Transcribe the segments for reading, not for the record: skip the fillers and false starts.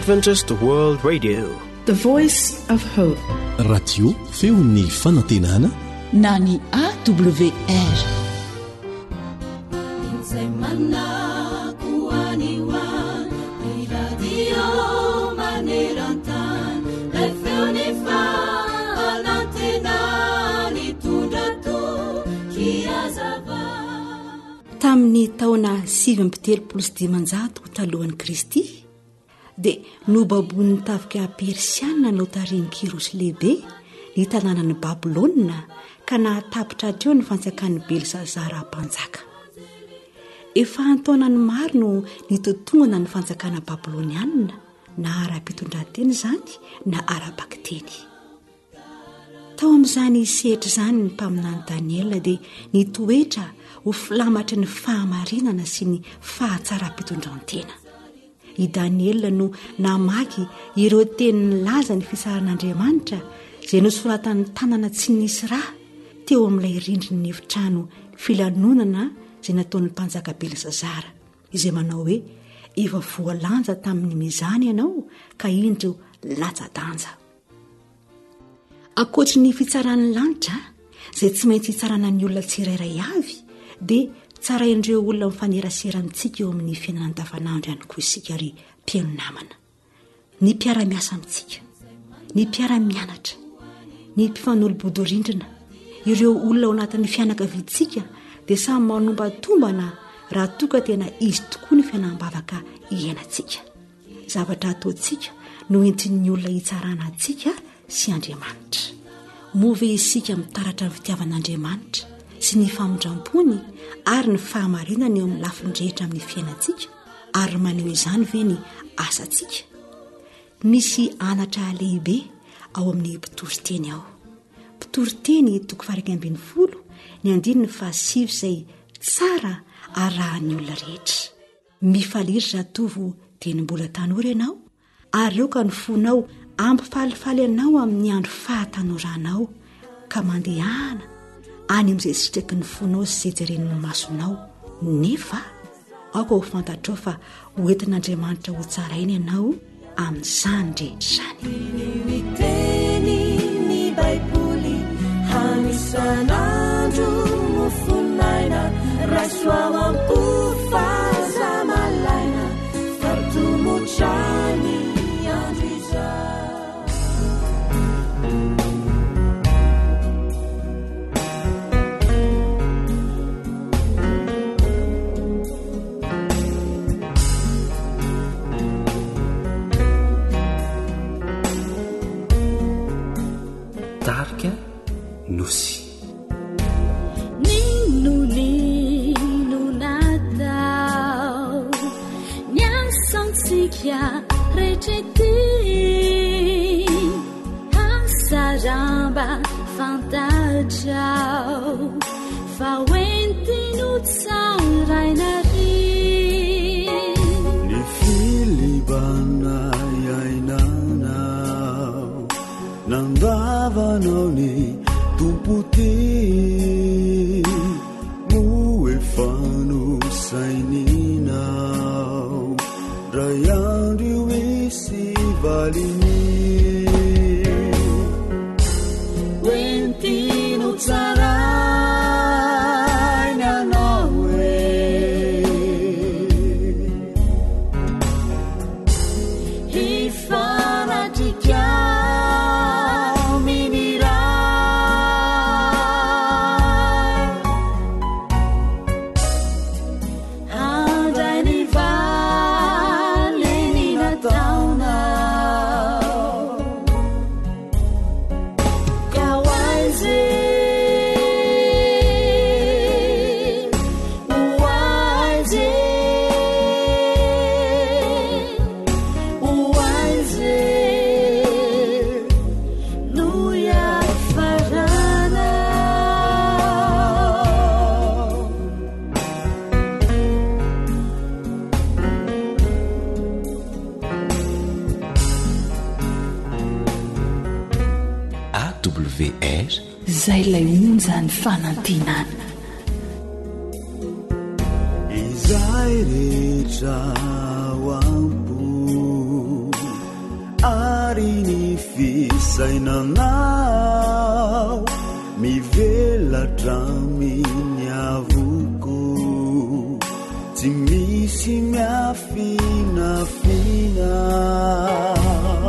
Adventist World Radio. The Voice of Hope. Radio feon'ny fanantenana na ny AWR. Izay manako any ho any, ny radio maneran-tany, ilay feon'ny fanantenana nitondra toky hazava. Tamin'ny taona 539 talohan'i Kristy, dia nobaboin'ny tafika persiana notarihin'i Kyrosy Lehibe ny tanànan'i Babylona ka nahatapitra hatreo ny fanjakan'i Belsazara mpanjaka. Efa an-taonany maro no nitontongana ny fanjakana babylonianina, na ara-pitondran-tena izany na ara-bakiteny. Tao amin'izany sehatra izany ny mpaminany Daniela dia nitoetra ho filamatry ny fahamarinana sy ny fahatsaram-pitondran-tena. I Daniela no namaky ireo teny nilaza ny fitsaran'Andriamanitra izay nosoratan'ny tanana tsy nisy ra teo amin'ilay rindrin'ny efitrano filanonana izay nataon'ny mpanjaka Belsazara, izay manao hoe, Efa voalanja tamin'ny mizana ianao ka indro latsa-danja. Ankoatry ny fitsaran'ny lanitra, izay tsy maintsy hitsarana ny olona tsirairay avy, dia tsarain'ireo olona mifanerasera amintsika eo amin'ny fiainana andavanandro ihany koa isika ry mpihaino namana. Ny mpiara-miasa amintsika, ny mpiara-mianatra, ny mpifanolo-bodorindrina, ireo olona ao anatin'ny fianakaviantsika dia samy manombatombana raha toa ka tena izy tokoa ny fiainam-bavaka iainantsika. Zavatra ataontsika no entin'ny olona hitsarana antsika sy Andriamanitra. Moa ve isika mitaratra ny fitiavan'Andriamanitra sy ny famindram-pony ary ny fahamarinany eo amin'ny lafiny rehetra amin'ny fiainantsika ary maneho izany ve ny asantsika? Misy anatra lehibe ao amin'ny mpitoriteny ao. Mpitoriteny toko faha 11 ny andininy fahasivy izay tsara arahan'ny olona rehetra. Mifalia ry zatovo dieny mbola tanora ianao, ary aoka ny fonao hampifalifaly anao amin'ny andro fahatanoranao, ka mandehana any amin'izay sitraky ny fonao sy izay jeren'ny masonao, nefa aoka ho fantatrao fa hoentin'Andriamanitra hotsaraina ianao amin'izany rehetra izany. Ny tenin'ny Baiboly hanisan'andro mofon'aina raiso ao am-po fa aza malaina fa tomotra ny andro izao. Tarika Nosy. Nino natao ny asantsika rehetra ety Hasaramba fantatrao fa hoentiny ho tsaraina ry. Ny filibana iainanao, nandavanao ny Tompo tia, moa efa nosaininao, ray andro io hisy valiny. Hoentiny ho tsaraina anao e. Hifanatrika amin'ny Ray. Handray ny valiny nataonao. Ka ho aiza e? Ho aiza e? Ho aiza e? No hiafaranao. AWR. Izay ilay onjan'ny fanantenana. Izay rehetra ao am-po. Ary ny fisainanao mivelatra amin'ny avoko Tsy misy miafinafina.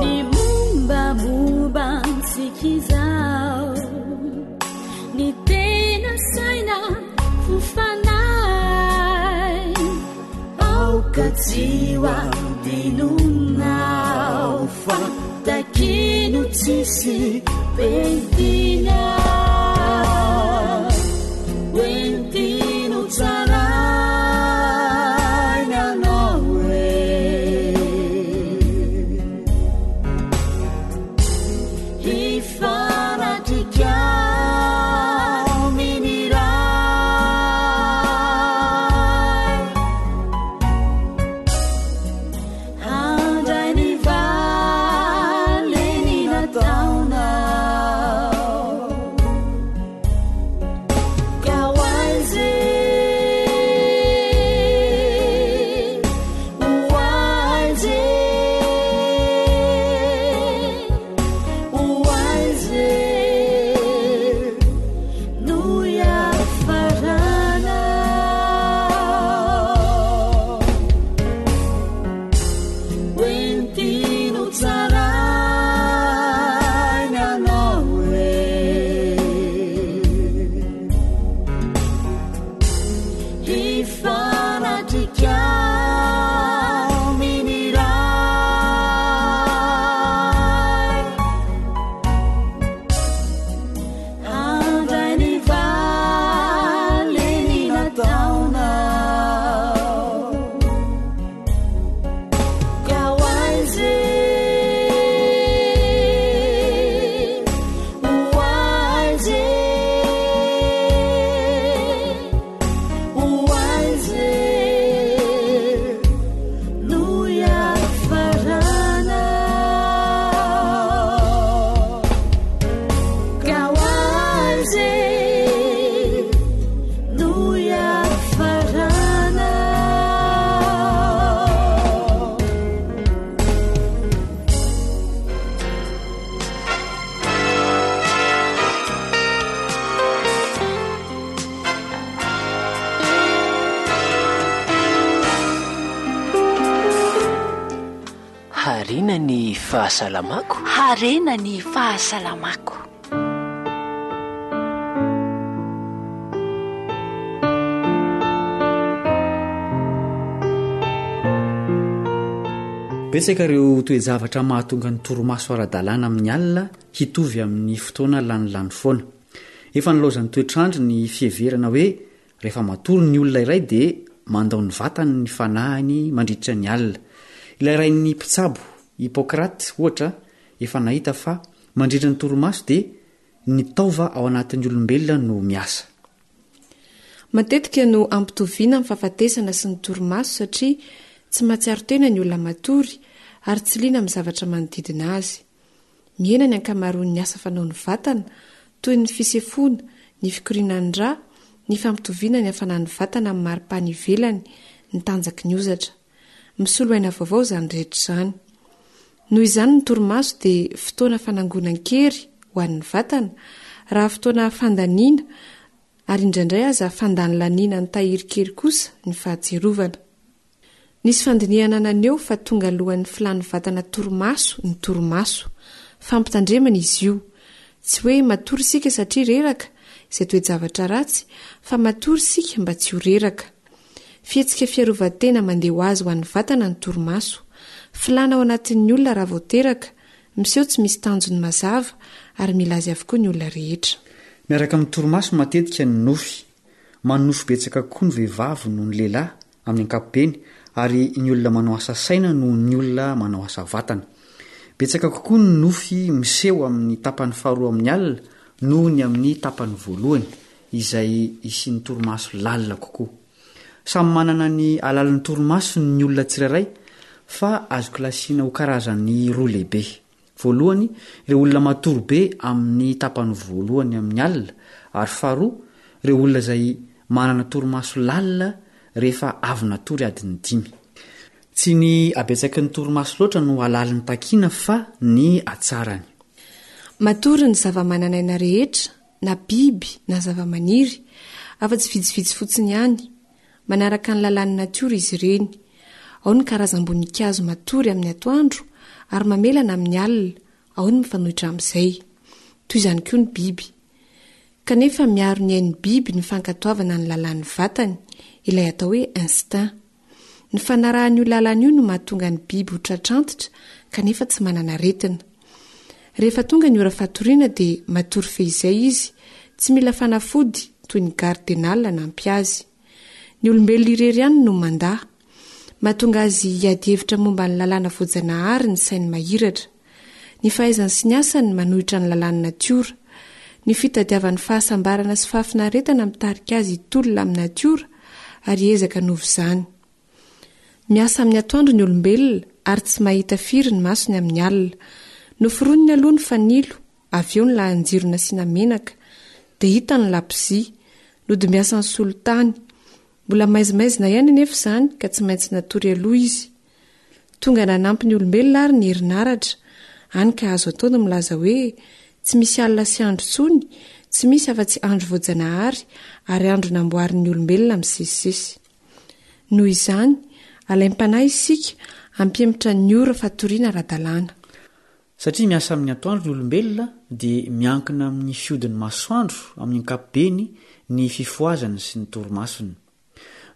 Ny mombamomba antsika izao Ny tena saina fo fanahy Aoka tsy ho adinonao fa takino tsisy pentina Hoentino tsaraina anao e Hifanatrika amin'ny Ray Handray ny valiny nataonao Ka ho aiza e? Ho aiza e? Ho aiza e? No hiafarana. Hoentino tsaraina anao e. Hifanatrika amin'ny Ray. Handray ny valiny nataonao. Ka ho aiza e? Ho aiza e? Ho aiza e? No hiafarana. Ka ho aiza e? No hiafarana. Harena ny fahasalamako. Harena ny fahasalamako. Betsaka ireo toe-javatra mahatonga ny torimaso ara-dalàna amin'ny alina hitovy amin'ny fotoana lanilany foana. Efa nilaozan'ny toetr'andro ny fiheverana hoe rehefa matory ny olona iray dia mandao ny vatany ny fanahiny mandritra ny alina. Ilay rain'ny mpitsabo, Hippocrate, ohatra, efa nahita fa mandritra ny torimaso dia ny taova ao anatin'ny olombelona no miasa. Matetika no ampitoviana ny fahafatesana sy ny torimaso satria tsy mahatsiaro tena ny olona matory ary tsy liana amin'ny zavatra manodidina azy. Mihena ny ankamaroan'ny asa fanaon'ny vatana, toy ny fisefoana, ny fikorianan'ny ra, ny fampitoviana ny hafanan'ny vatana amin'ny maripana ivelany, ny tanjaky ny hozatra. Misolo aina vaovao izany rehetra izany. Noho izany ny torimaso dia fotoana fanangonan-kery ho an'ny vatana, raha fotoana fandaniana ary indraindray aza fandanilaniana ny tahirin-kery kosa ny fahatsiarovana. Nisy fandinihana naneho fa tonga alohan'ny filàn'ny vatana torimaso ny torimaso. Fampitandremana izy io. Tsy hoe matory isika satria reraka, izay toe-javatra ratsy, fa matory isika mba tsy ho reraka. Fihetsika fiarovan-tena mandeha ho azy ho an'ny vatana ny torimaso. Filàna ao anatin'ny olona raha vao teraka, miseho tsy misy tanjony mazava ary mila azy avokoa ny olona rehetra. Miaraka amin'ny torimaso matetika ny nofy. Manonofy betsaka kokoa ny vehivavy noho ny lehilahy, amin'ny ankapobeny, ary ny olona manao asa saina noho ny olona manao asa vatana. Betsaka kokoa ny nofy miseho amin'ny tapany faharoa amin'ny alina noho ny amin'ny tapany voalohany. izay hisian'ny torimaso lalina kokoa. Samy manana ny halalin'ny torimasony ny olona tsirairay fa azo kilasiana ho karazany roa lehibe. Voalohany, ireo olona matory be amin'ny tapany voalohany amin'ny alina ary faharoa, ireo olona izay manana torimaso lalina rehefa avy natory adiny dimy. Tsy ny habetsaky ny torimaso loatra no halalin'ny takiana fa ny hatsarany. Matory ny zavamananaina rehetra, na biby na zavamaniry, afa-tsy vitsivitsy fotsiny ihany. Manaraka ny lalàn'ny natiora izy ireny. Ao ny karazam-boninkazo matory amin'ny atoandro ary mamelana amin'ny alina, ao ny mifanohitra amin'izay. Toy izany koa ny biby. Kanefa miaro ny ain'ny biby ny fankatoavana ny lalàn'ny vatany, ilay atao hoe instinct. Ny fanarahana io lalana io no mahatonga ny biby ho tratrantitra kanefa tsy manana aretina. Rehefa tonga ny ora fatoriana dia matory fehizay izy, tsy mila fanafody toy ny gardenal hanampy azy. Ny olombelona irery ihany no mandà. Mahatonga azy hiady hevitra momba ny lalàna voajanahary ny sainy mahiratra. Ny fahaizany sy ny asany manohitra ny lalàn'ny natiora. Ny fitadiavany fahasambarana sy fahafinaretana mitarika azy hitolona amin'ny natiora ary hiezaka hanova izany. Miasa amin'ny atoandro ny olombelona ary tsy mahita firy ny masony amin'ny alina. Noforoniny aloha ny fanilo, avy eo ny lahin-jiro nasiana menaka, dia hita ny labozia, nodimbiasan'ny solitany. Mbola maizimaizina ihany anefa izany ka tsy maintsy natory aloha izy. Tonga nanampy ny olombelona ary ny herinaratra, hany ka azo atao ny milaza hoe tsy misy alina sy andro intsony, tsy misy afa-tsy andro voajanahary ary andro namboarin'ny olombelona misesisesy. Noho izany, alaim-panahy isika hampihemotra ny ora fatoriana ara-dalàna. Satria miasa amin'ny atoandro ny olombelona dia miankina amin'ny fihodin'ny masoandro amin'ny ankapobeny ny fifohazany sy ny torimasony.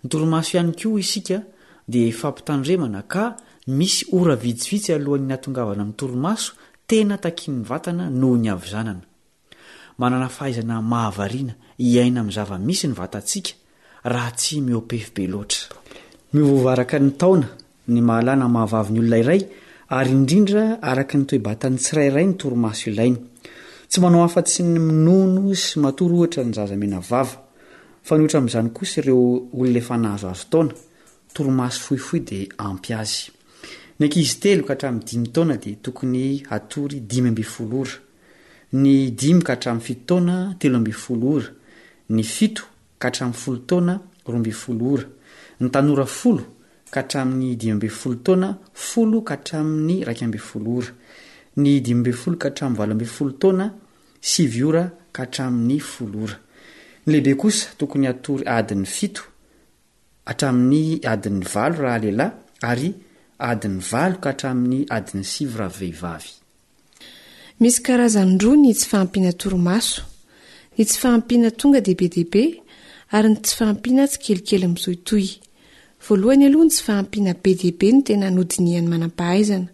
Ny torimaso ihany koa isika dia fampitandremana ka misy ora vitsivitsy alohan'ny hahatongavana amin'ny torimaso tena takian'ny vatana noho ny havizanana. Manana fahaizana mahavariana hiaina amin'ny zava-misy ny vatantsika raha tsy mihoa-pefy be loatra. Miovaova araka ny taona ny maha-lahy na maha-vavy ny olona iray ary indrindra araka ny toe-batan'ny tsirairay ny torimaso ilainy. Tsy manao afa-tsy ny minono sy matory ohatra ny zaza menavava. Mifanohitra amin'izany kosa ireo olona efa nahazoazo taona, torimaso fohifohy dia ampy azy. Ny ankizy telo ka hatramin'ny dimy taona dia tokony hatory 15 ora. Ny dimy ka hatramin'ny fito taona 13 ora. Ny fito ka hatramin'ny folo taona 12 ora. Ny tanora folo ka hatramin'ny 15 taona folo ka hatramin'ny 11 ora. Ny 15 ka hatramin'ny 18 taona sivy ora ka hatramin'ny folo ora. Ny lehibe kosa tokony hatory adiny fito hatramin'ny adiny valo raha lehilahy ary adiny valo ka hatramin'ny adiny sivy raha vehivavy. Misy karazany roa ny tsy fahampiana torimaso, ny tsy fahampiana tonga dia be dia be ary ny tsy fahampiana tsikelikely mitohitohy. Voalohany aloha ny tsy fahampiana be dia be no tena nodinihan'ny manam-pahaizana.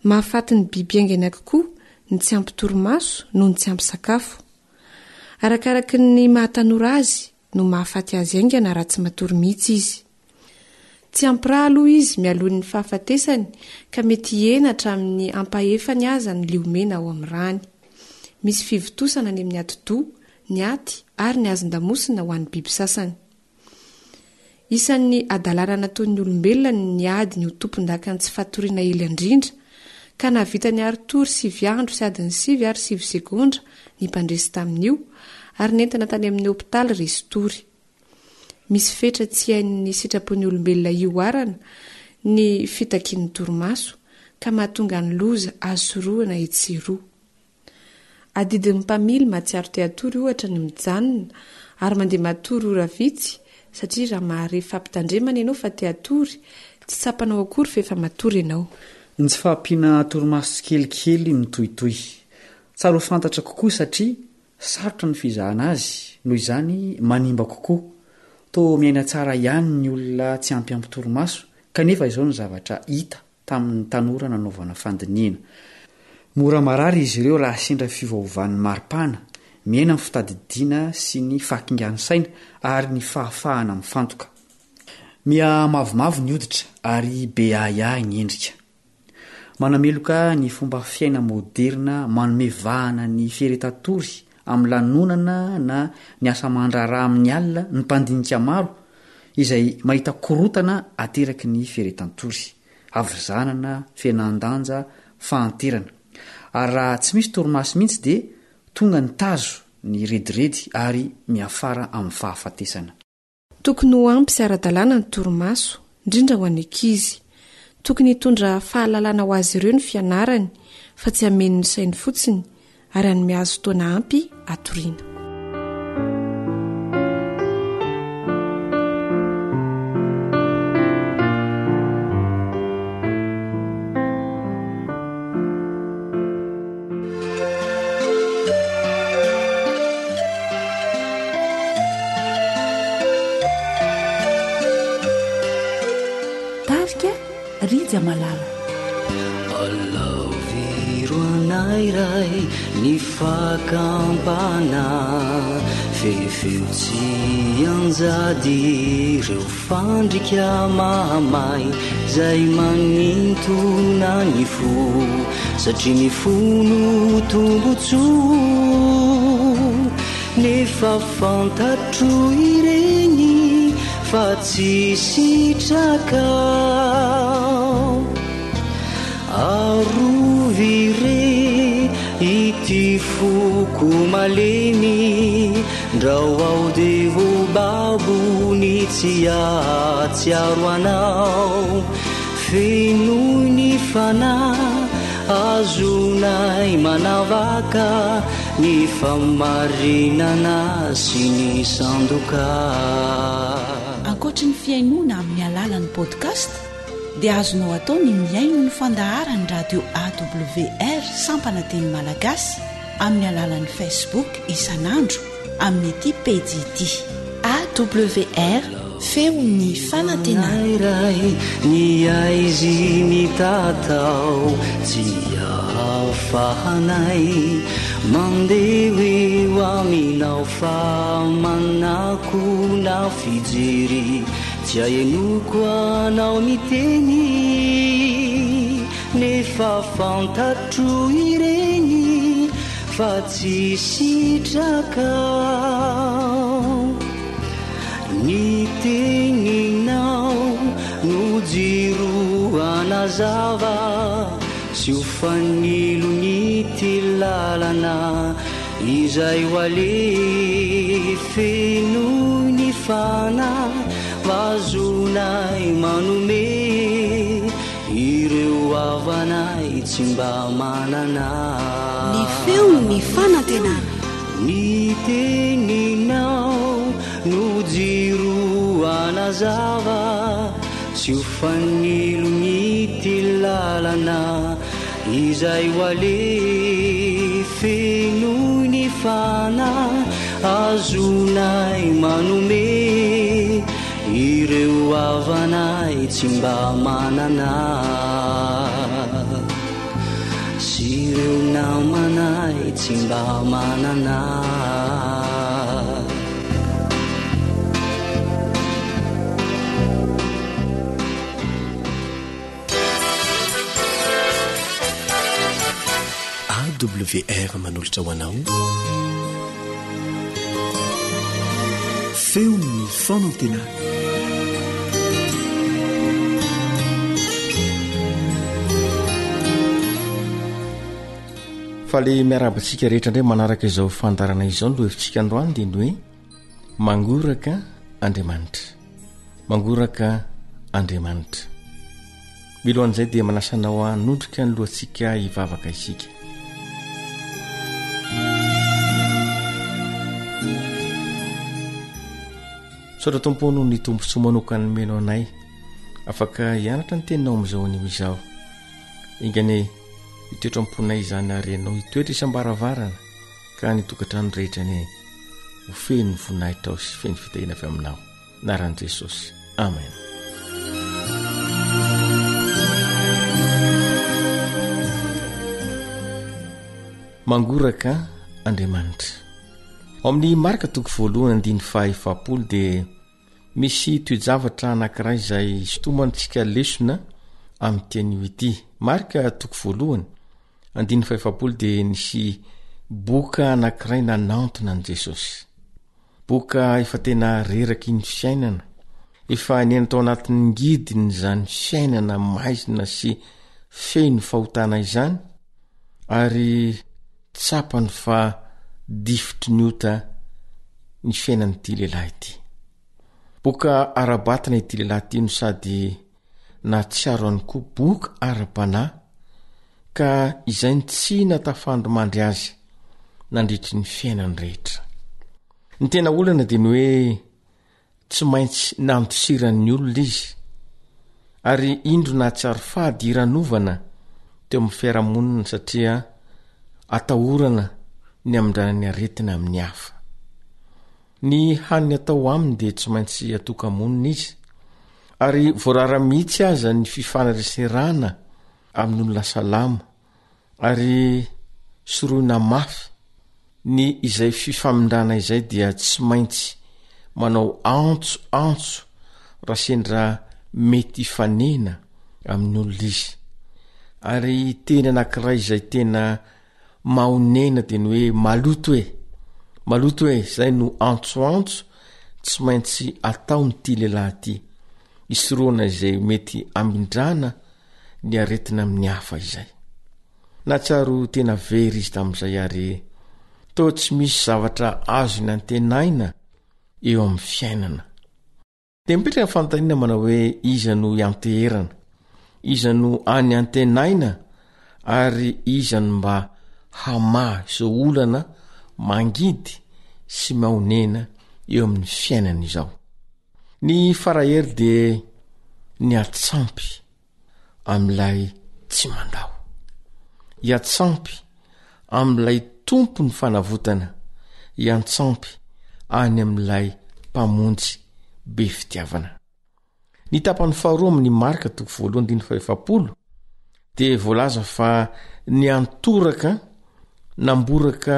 Mahafaty ny biby haingana kokoa ny tsy ampy torimaso noho ny tsy ampy sakafo. Arakaraky ny maha tanora azy no mahafaty azy haingana raha tsy matory mihitsy izy. Tsy ampy rà aloha izy mialoha ny fahafatesany ka mety hihena hatramin'ny ampahefany aza ny liomena ao amin'ny ràny. Misy fivontosana any amin'ny atidoha, ny aty ary ny hazon-damosina ho an'ny biby sasany. Isan'ny hadalana nataon'ny olombelona ny niady ny ho tompondakan'ny tsy fatoriana ela indrindra, ka nahavita niari-tory sivy andro sy adiny sivy ary sivy segondra ny mpandresy tamin'io, ary nentina tany amin'ny hopitaly resin-tory. Misy fetra tsy hain'ny sitrapon'ny olombelona ihoarana ny fitakian'ny torimaso, ka mahatonga ny loza azo sorohina etsy sy eroa. Adidin'ny mpamily mahatsiaro te hatory ohatra ny mijanona ary mandeha matory ora vitsy satria raha mahare fampitandremana ianao fa te hatory, tsy tsapanao akory fa efa matory ianao. Ny tsy fahampiana torimaso tsikelikely mitohitohy. Tsara ho fantatra kokoa satria sarotra ny fizahana azy, noho izany manimba kokoa. Toa miaina tsara ihany ny olona tsy ampiampy torimaso kanefa izao ny zavatra hita tamin'ny tanora nanaovana fandinihana. Mora marary izy ireo raha sendra fiovaovan'ny maripana, mihena ny fitadidiana sy ny fahakingan'ny saina ary ny fahafahana mifantoka. Miha mavomavo ny hoditra ary be ahiahy ny endrika. Manameloka ny fomba fiaina moderina manome vahana ny fieretan-tory amin'ny lanonana na ny asa aman-draharaha amin'ny alina ny mpandinika maro izay mahita korontana ateraky ny fieretan-tory, havizanana, fihenan-danja, fahanterana. Ary raha tsy misy torimaso mihitsy dia tonga ny tazo, ny rediredy ary miafara amin'ny fahafatesana. Tokony ho ampy sy ara-dalàna ny torimaso, indrindra ho an'ny ankizy. Tokony hitondra fahalalana ho azy ireo ny fianarany fa tsy hameno ny sainy fotsiny ary hanome azy fotoana ampy hatoriana. Tarika Rija Malala. Alaviro anay ray ny fakam-panahy Fefeo tsy hianjady ireo fandrika mahamay Zay manintona ny fo Satria ny fo no tombotsoa Nefa fantatro ireny fa tsy sitrakao Arovy re ity foko malemy Ndrao aho dia ho babo ny tsy hahatsiaro anao Fenoy ny fanahy azonay manavaka ny famarinana sy ny sandoka. Ankoatry ny fihainoana amin'ny alalan'ny podcast dia azonao atao ny mihaino ny fandaharan'ny radio AWR sampana teny malagasy amin'ny alalan'ny Facebook isan'andro amin'ity pejy ity. AWR, feon'ny fanantenana. Iray ny aizy mitatao tsy ahafahanay mandeha eo aminao fa manakona fijery tsy ahenoko anao miteny Nefa fantatro ireny fa tsy sitrakao Ny teninao no jiro hanazava Sy ho fanilon'ity lalana izay ho aleha Fenoy ny fanahy vazonay manome Ireo havanay tsy mba manana. Ny feon'ny fanantenana. Ny teninao no jiro hanazava sy ho fanilon'ity lalana izay ho aleha fenoy ny fanahy azonay manome Ireo havanay tsy mba manana Sy ireo namanay tsy mba manana AWR manolotra ho anao Feon'ny fanantenana. Faly miarahaba antsika rehetra indray manaraka izao fandaharana izao ny lohevitsika androany dia ny hoe mangoraka Andriamanitra. Mangoraka Andriamanitra. Milohan'izay dia manasa anao hanondrika ny lohantsika hivavaka isika. Misaotra Tompo noho ny tombontsoa manokana nomenao anay. Afaka hianatra ny teninao amin'izao anio izao. Enga anie hitoetra am-ponay izany ary ianao hitoetra isam-baravarana ka ny tokantrano rehetra anie ho feno voninahitrao sy feno fitahiana avy aminao. Anaran'i Jesosy. Amen. Mangoraka Andriamanitra. Ao amin'ny Marka toko voalohany andiny faha-efapolo dia misy toe-javatra anankiray izay isintomantsika lesona amin'ity anio ity. Marka toko voalohany andiny faha-efapolo dia nisy boka anankiray nanantona an'i Jesosy. Boka efa tena reraky ny fiainana, efa niaina tao anatin'ny ngidiny izany fiainana maizina sy feno fahotana izany, ary tsapany fa difotry ny ota ny fiainan'ity lehilahy ity. Boka ara-batana ity lehilahy ity no sady. nahatsiaro ihany koa boka ara-panahy ka izay ny tsy natafandry mandry azy nandritry ny fiainany rehetra. Ny tena olana dia ny hoe Tsy maintsy nandosiran'ny olona izy, ary indro nahatsiaro fahadiranovana teo amin'ny fiarahamonina satria atahorana ny hamindrana ny aretina amin'ny hafa. Ny hany atao aminy dia tsy maintsy atoka-monina izy, ary voarara mihitsy aza ny fifaneraserana amin'olona salama Ary sorohina mafy ny izay fifamindrana izay dia tsy maintsy manao antso antso raha sendra mety hifanena amin'ny olona izy. Ary teny anankiray izay tena mahonena dia ny hoe maloto e! Maloto e! Izay no antso antso tsy maintsy ataon'ity lehilahy ity hisorohana izay mety hamindrana ny aretina amin'ny hafa izay. Nahatsiaro tena very izy tamin'izay ary toa tsy misy zavatra azony antenaina eo amin'ny fiainana. Dia mipetraka ny fanontaniana manao hoe iza no ianteherana, iza no any antenaina ary iza no mba hamaha izao olana mangidy sy mahonena eo amin'ny fiainana izao. Ny farahery dia ny atsampy amin'ilay tsy mandao. Hiatsampy amin'ilay Tompon'ny fanavotana, hiantsampy any amin'ilay Mpamonjy be fitiavana. Ny tapany faharoa amin'ny Marka toko voalohany andininy fahefapolo dia voalaza fa niantoraka namboraka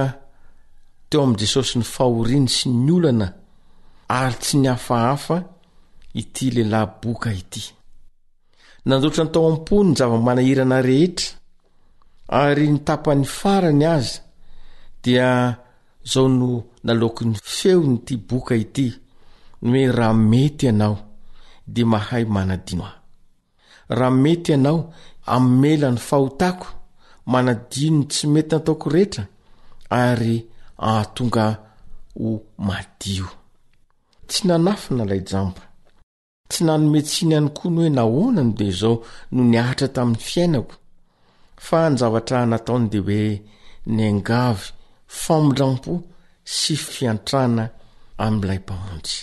teo amin'i Jesosy ny fahoriany sy ny olana ary tsy nihafahafa ity lehilahy boka ity. Nandoatra ny tao am-pony ny zava-manahirana rehetra ary ny tapany farany aza dia zao no naloaky ny feon'ity boka ity ny hoe raha mety ianao dia mahay manadino ahy. Raha mety ianao hamela ny fahotako, manadino ny tsy mety nataoko rehetra ary ahatonga ahy ho madio. Tsy nanafina ilay jamba. Tsy nanome tsiny ihany koa ny hoe nahoana no dia izao no nihatra tamin'ny fiainako. Fa ny zavatra nataony dia hoe niangavy famindrampo sy fiantrana amin'ilay Mpamonjy.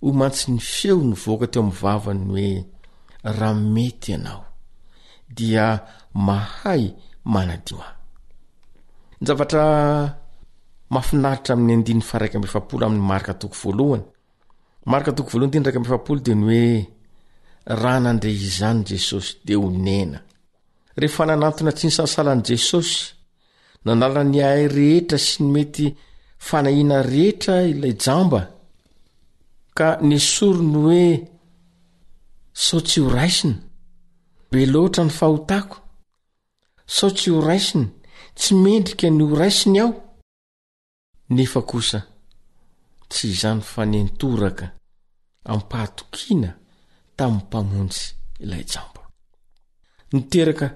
Hoy mantsy ny feo nivoaka teo amin'ny vavany hoe, Raha mety ianao, dia mahay manadio ahy. Ny zavatra mahafinaritra amin'ny andininy faha 41 amin'ny Marka toko voalohany, Marka toko voalohany andininy 41 dia ny hoe, Raha nandre izany Jesosy dia onena. Rehefa nanantona tsy nisalasala an'i Jesosy, Nanala ny ahy rehetra sy ny mety fanahiana rehetra ilay jamba, ka nesoriny hoe sao tsy ho raisina, be loatra ny fahotako, sao tsy ho raisiny, tsy mendrika ny ho raisiny aho. Nefa kosa tsy izany fa nentoraka am-pahatokiana tamin'ny Mpamonjy ilay jamba. Niteraka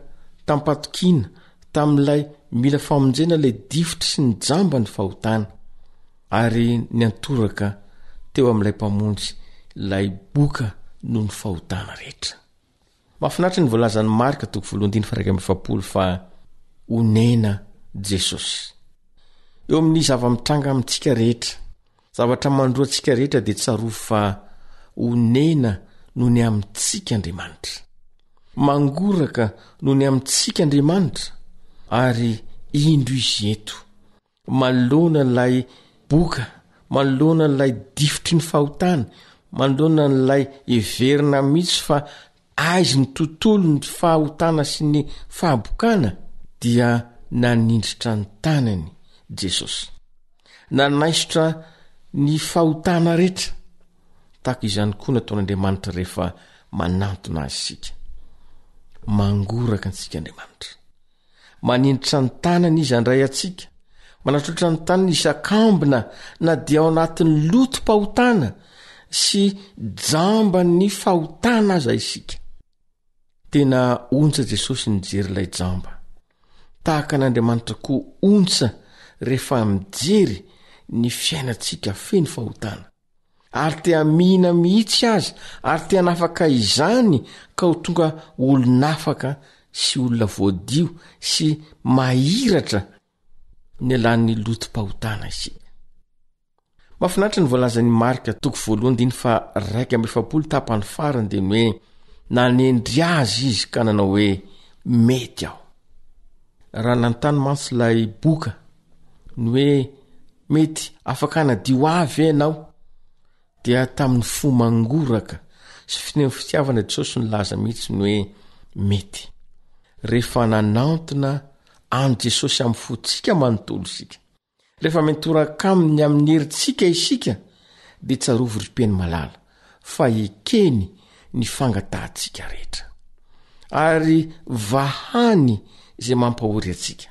tam-pahatokiana tamin'ilay mila famonjena ilay difotry sy ny jamba ny fahotana, ary niantoraka teo amin'ilay Mpamonjy ilay boka noho ny fahotana rehetra. Mahafinaritra ny voalazan'i Marka toko voalohany andininy faha 41 fa onena Jesosy. Eo amin'ny zava-mitranga amintsika rehetra, zavatra mandroa antsika rehetra dia tsarovy fa onena noho ny amintsika Andriamanitra. Mangoraka noho ny amintsika Andriamanitra ary indro izy eto. Manoloana ilay boka, manoloana ilay difotry ny fahotana, manoloana an'ilay heverina mihitsy fa aizy ny tontolo ny fahotana sy ny fahabokana dia nanindritra ny tanany Jesosy. Nanaisotra ny fahotana rehetra. Tahaka izany koa nataon'Andriamanitra rehefa manantona azy isika. Mangoraka antsika Andriamanitra. Maninitra ny tanany izy handray antsika, manatrotra ny tanany hisakambina na dia ao anatin'ny lotom-pahotana sy jamban'ny fahotana aza isika. Tena ontsa Jesosy nijery ilay jamba. Tahaka an'Andriamanitra koa ontsa rehefa mijery ny fiainantsika feno fahotana. Ary te hamihina mihitsy aza, ary te hanafaka izany ka ho tonga olon'afaka sy olona voadio sy mahiratra nialan'ny lotom-pahotana isika. Mahafinaritra ny voalazan'i Marka toko voalohany andininy faha-41 tapany farany dia ny hoe nanendry azy izy ka nanao hoe mety aho. Raha nanontany mantsy ilay boka ny hoe mety afaka hanadio ahy ve ianao dia tamin'ny fo mangoraka sy feno fitiavana Jesosy nilaza mihitsy ny hoe mety. Rehefa nanantona an'i Jesosy amin'ny fontsika manontolo isika, rehefa mitoraka aminy amin'ny herintsika isika, dia tsarovy ry mpeno malala fa ekeny ny fangatahantsika rehetra ary vahany izay mampahory antsika.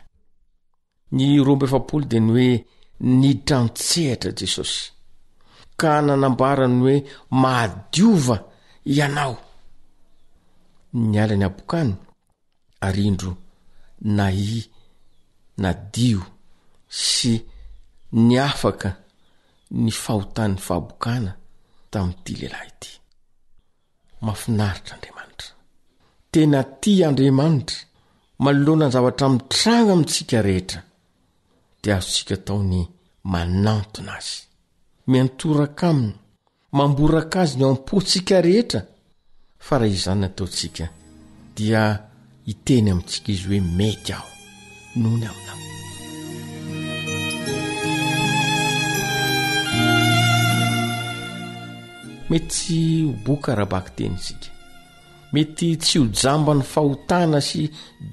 Ny 42 dia ny hoe niditra an-tsehatra Jesosy ka nanambara ny hoe mahadiova ianao. Niala ny habokany ary indro nahia nadio sy niafaka ny fahotan'ny fahabokana tamin'ity lehilahy ity. Mafinaritra Andriamanitra. Tena tia Andriamanitra manoloana ny zavatra mitranga amintsika rehetra dia azontsika atao ny manantona azy. Miantoraka aminy, mamboraka azy ny ao am-pontsika rehetra fa raha izany no ataontsika dia hiteny amintsika izy hoe mety aho noho ny aminao. Mety tsy ho boka ara-bakiteny isika. Mety tsy ho jamban'ny fahotana sy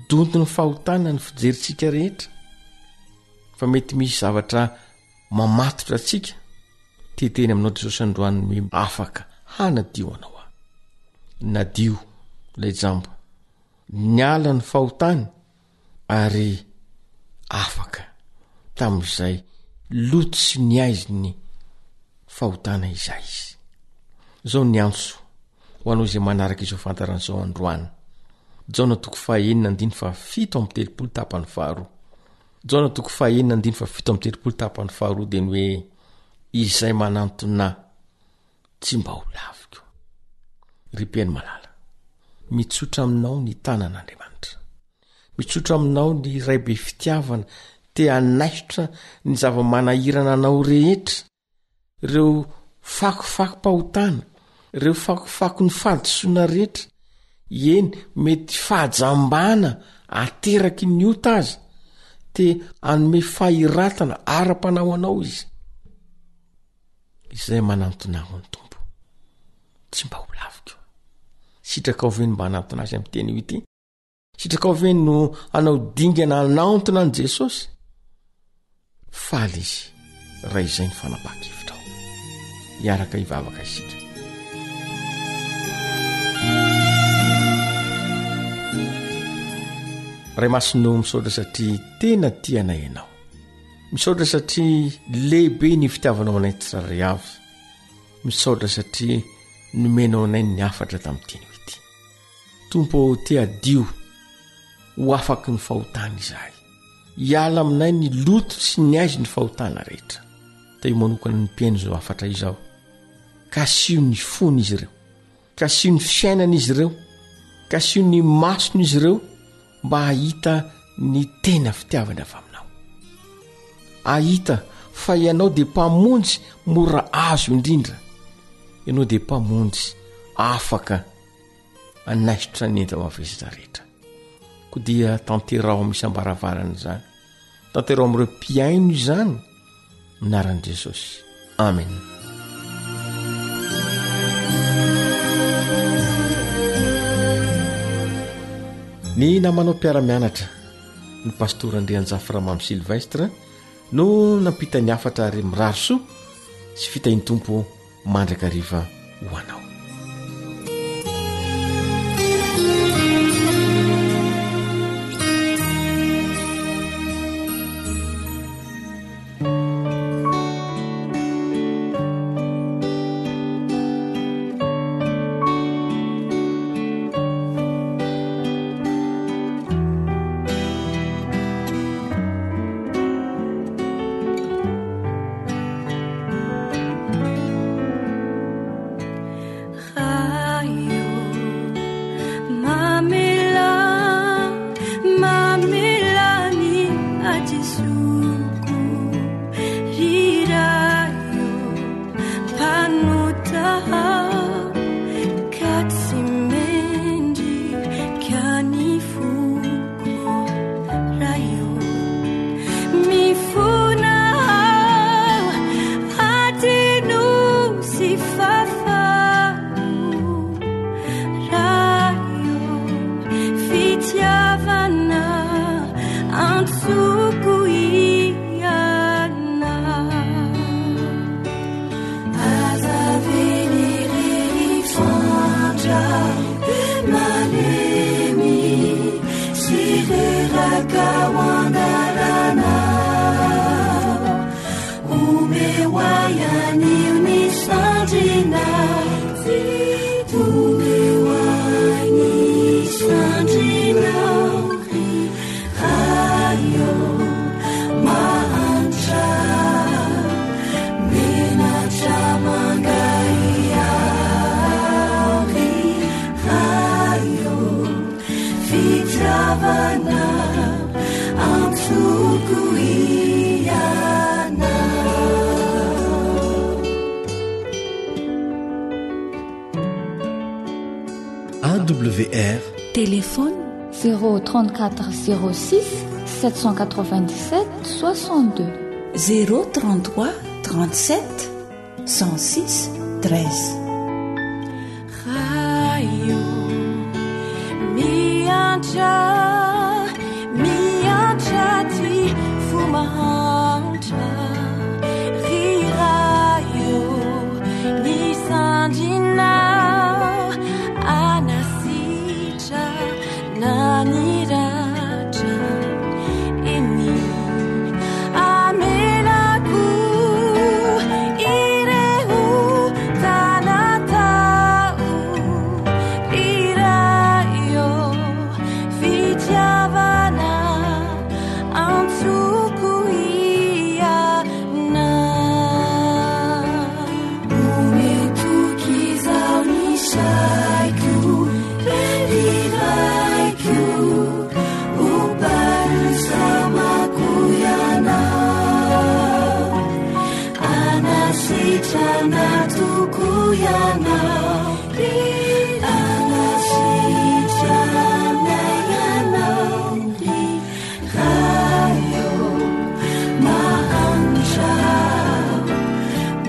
donton'ny fahotana ny fijerintsika rehetra. Fa mety misy zavatra mamatotra antsika. Te hiteny aminao Jesosy androany ny hoe afaka hanadio anao aho. Nadio ilay jamba. Niala ny fahotany ary afaka tamin'izay loto sy ny aizin'ny fahotana izay izy. Izao ny antso ho anao izay manaraka izao fantarana izao androany. Jaona toko fahenina andiny fahafito amby telopolo tapany faharoa. Jaona toko fahenina andiny fahafito amby telopolo tapany faharoa dia ny hoe izay manantona tsy mba ho laviko. Ry mpihaino malala, mitsotra aminao ny tanan'Andriamanitra. Mitsotra aminao ny Ray be fitiavana te hanaisotra ny zava-manahirana anao rehetra, ireo fakofakom-pahotana, ireo fakofakon'ny fahadisoana rehetra, eny mety fahajambana ateraky ny ota aza, te hanome fahiratana ara-panahy ho anao izy. Izay manantona ahy hoy ny Tompo, tsy mba ho laviko. Sitrakao ve ny mba hanantona azy amin'ny teny io ity? Sitrakao ve no hanao dingana hanantona an'i Jesosy? Faly izy raha izay ny fanapahan-kevitrao. Hiaraka hivavaka isika. Ray masina ô, misaotra satria tena tia anay ianao. Misaotra satria lehibe ny fitiavanao anay tsirairay avy. Misaotra satria nomenao anay ny hafatra tamin'ity anio ity. Tompo ô, te hadio ho afaky ny fahotana izahay. Hiala aminay ny loto sy ny aizin'ny fahotana rehetra. Tahio manokana ny mpihaino izao hafatra izao. Kasiho ny fon'izy ireo. Kasiho ny fiainan'izy ireo. Kasiho ny mason'izy ireo mba hahita ny tena fitiavana avy aminao. Hahita fa ianao dia mpamonjy mora azo indrindra. Ianao dia mpamonjy afaka hanaisotra ny enta-mavesatra rehetra. Koa dia tanteraho amin'ny isam-baravarana izany. Tanteraho amin'ireo mpihaino izany. Anaran'i Jesosy. Amen. Ny namanao mpiara-mianatra, ny pastora Andrianjafy Ramamy Sylvestre no nampita ny hafatra ary mirary soa sy fitahian'ny Tompo mandrakariva ho anao. Omeo ahy anio ny sandrinao Omeo ahy ny sandrinao ry Ray ô mahantra Menatra mangahiahy Ray ô Fitiavana antsoko ianao. AWR Téléphone 034 06 797 62. 033 37 106 13. Ray ô, miantra, miantra ty fo mahantra. Ry Ray ô, ny sandrinao anasitra na ny ratra. Eny, amelako ireo tanatao. Ry Ray ô, fitiavana antsoko ianao. Omeo toky izaho ny saiko, ry Raiko, ho balsamako ianao. Anasitrana tokoa ianao, ry anasitrana ianao, ry Ray ô, mahantra,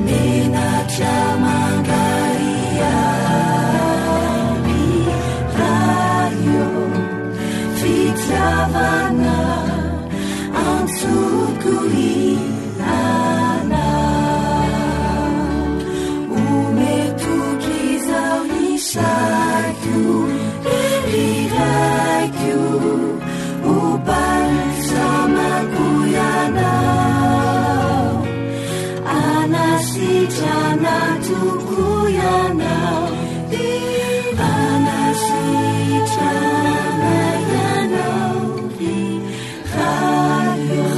menatra mangahiahy, Ray ô, fitiavana antsoko ianao. Omeo toky izaho ny saiko, ry Raiko, ho balsamako ianao. Anasitrana tokoa ianao, anasitrana ianao, ry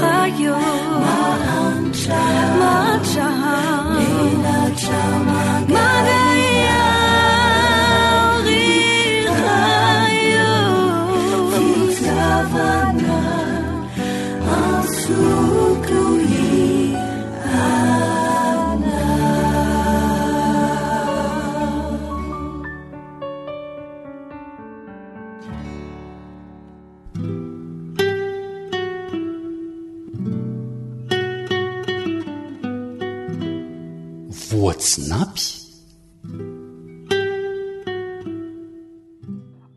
Ray ô, mahantra, mahantra, menatra mangahiahy, ry Ray ô, fitiavana antsoko ianao. Voatsinapy?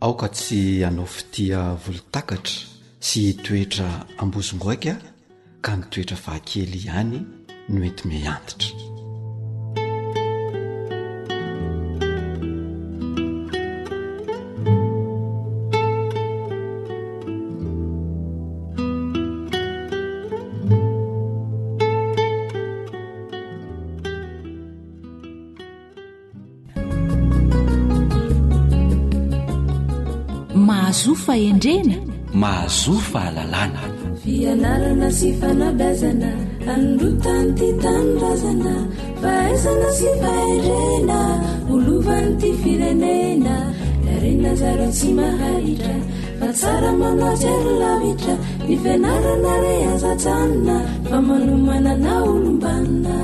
Aoka tsy hanao fitia volontakatra sy hitoetra ambozongoaika ka ny toetra fahakely ihany no enti-miha-antitra. Mahazoa fahendrena. Mahazoa fahalalana. Fianarana sy fanabeazana anondrotan'ity tanindrazana fahaizana sy fahendrena ho lovan'ity firenena Harena zaro tsy maharitra fa tsara manao jery lavitra ny fianarana re aza ajanona fa manomana na olom-banona.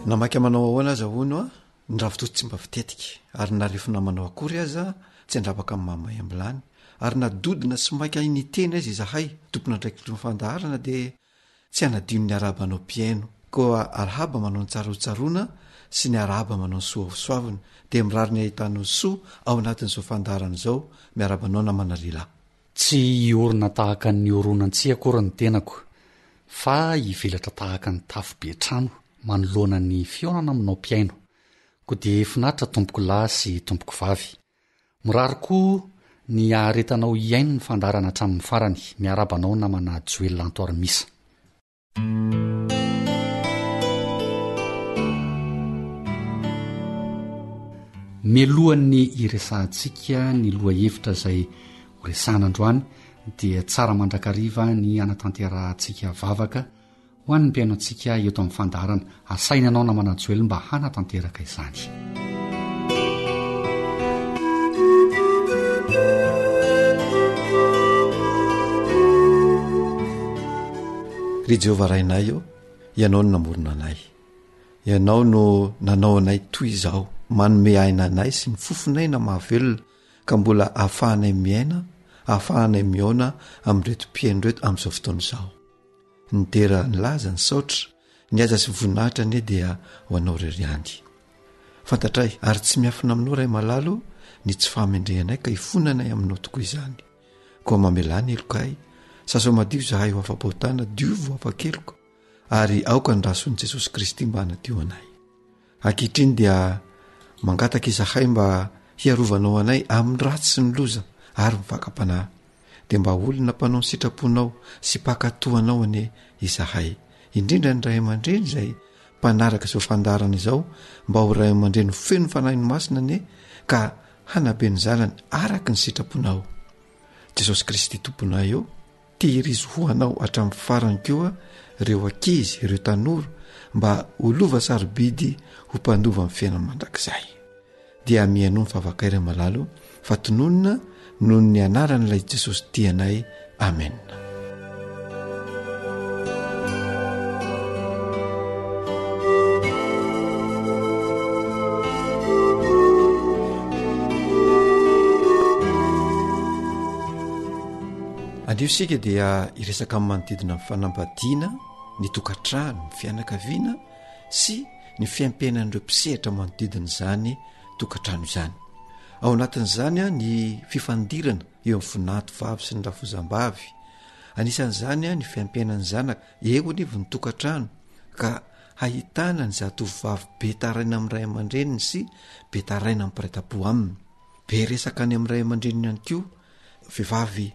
Na maika manao ahoana aza hono a, ny ravitoto tsy mba fitetika, ary na refona manao akory aza tsy handrapaka ny mahamay am-bilany, ary na dodona sy maika niteny aza izahay tompon'andraikitry ny fandaharana dia tsy hanadino ny arahaba anao mpihaino, koa arahaba manao ny tsara ho tsaroana sy ny arahaba manao ny soa ho soavina, dia mirary ny ahitanao soa ao anatin'izao fandaharana izao, miarahaba anao namana lehilahy. Tsy hiorina tahaka ny horonan-tsihy akory ny tenako, fa hivelatra tahaka ny tafo be trano manoloana ny fihaonana aminao mpihaino. Koa dia finaritra tompoko lahy sy tompoko vavy. Mirary koa ny haharetanao hihaino ny fandaharana hatramin'ny farany. Miarahaba anao namana Joel Antoarimisa. Mialohan'ny hiresahantsika ny lohahevitra izay horesahana androany dia tsara mandrakariva ny hanatanterahantsika vavaka Ho an'ny mpihaino antsika eto amin'ny fandaharana, asaina ianao namana Joel mba hanatanteraka izany. Ry Jehovah Rainay ô, Ianao no namorona anay. Ianao no nanao anay toy izao, manome aina anay sy ny fofon'aina mahavelona ka mbola ahafahanay miaina, ahafahanay mihaona amin'ireto mpihaino ireto amin'izao fotoana izao. Ny dera, ny laza, ny saotra, ny haja sy ny voninahitra anie dia ho anao irery ihany. Fantatray, ary tsy miafina aminao Ray malala o, ny tsy fahamendrehanay ka ifonanay aminao tokoa izany. Koa mamelà ny helokay, sasao madio izahay ho afa-pahotana, diovy ho afa-keloka, ary aoka ny rasoan'i Jesosy Kristy mba hanadio anay. Ankehitriny dia mangataka izahay mba hiarovanao anay amin'ny ratsy sy ny loza ary ny fakam-panahy. Dia mba olona mpanao ny sitraponao sy mpankatò anao anie izahay. Indrindra ny ray aman-dreny izay mpanaraka izao fandaharana izao mba ho ray aman-dreny feno ny Fanahiny Masina anie ka hanabe ny zanany araka ny sitraponao. Jesosy Kristy Tomponay ô! Tehirizo ho anao hatramin'ny farany koa ireo ankizy, ireo tanora, mba ho lova sarobidy ho mpandova ny fiainana mandrakizay. Dia mihainoa ny vavakay ry malala o, fa tononina noho ny anaran'ilay Jesosy tianay. Amena. Anio isika dia hiresaka amin'ny manodidina ny fanambadiana, ny tokantrano, ny fianakaviana sy ny fiampiainan'ireo mpisehatra manodidina izany tokantrano izany. Ao anatin'izany ny fifandirana eo amin'ny vinanto vavy sy ny rafozam-bavy. Anisan'izany ny fiampiainan'ny zanaka eo anivon'ny tokantrano ka hahitana ny zatovovavy be taraina amin'ny ray aman-dreniny sy be taraina amin'ny mpiray tampo aminy. Be resaka any amin'ny ray aman-dreniny ihany koa vehivavy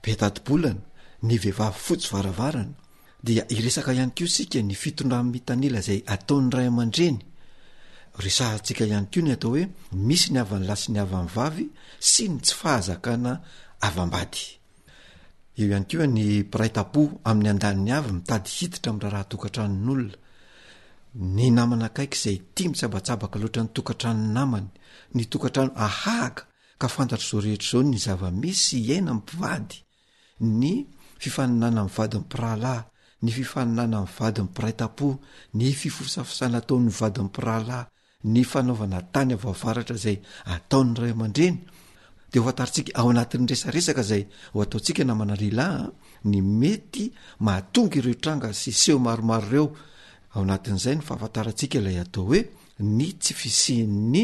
be tati-bolana, ny vehivavy fotsy varavarana, dia hiresaka ihany koa isika ny fitondran-mitanila izay ataon'ny ray aman-dreny. Resahantsika ihany koa ny atao hoe misy ny havan'ny lahy sy ny havan'ny vavy sy ny tsy fahazakana havam-bady. Eo ihany koa ny mpiray tampo amin'ny andaniny avy mitady hiditra amin'ny raharaha tokantranon'olona. Ny namana akaiky izay tia mitsabatsabaka loatra ny tokantranon'ny namany, ny tokantrano ahahaka ka fantatr'izao rehetra izao ny zava-misy iainan'ny mpivady, ny fifaninanan'ny vadin'ny mpirahalahy, ny fifaninanan'ny vadin'ny mpiray tampo, ny fifosafosana ataon'ny vadin'ny mpirahalahy, ny fanaovana tany avy avaratra izay ataon'ny ray aman-dreny, dia ho fantarintsika ao anatin'ny resaresaka izay ho ataontsika namana lehilahy ny mety mahatonga ireo tranga sy seho maromaro ireo ao anatin'izay ny fahafantarantsika ilay atao hoe ny tsy fisian'ny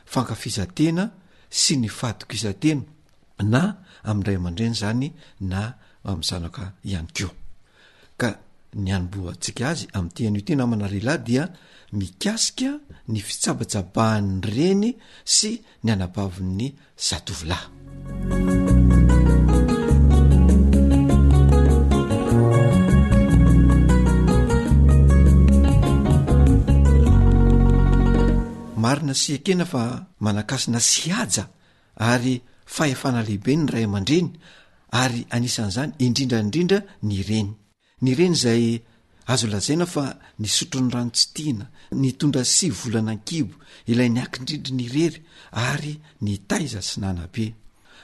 fankafizan-tena sy ny fahatokisan-tena na amin'ny ray aman-dreny izany na amin'ny zanaka ihany koa. Ka ny hanombohantsika azy amin'ity anio ity namana lehilahy dia mikasika ny fitsabatsabahan'ny reny sy ny anabavin'ny zatovolahy. Marina sy ekena fa manan-kasina sy haja ary fahefana lehibe ny ray aman-dreny ary anisan'izany indrindra indrindra ny reny. Ny reny izay azo lazaina fa nisotro ny rano tsy tiana, nitondra sy volana an-kibo, ilay niakin-drindrina irery ary nitaiza sy nanabe.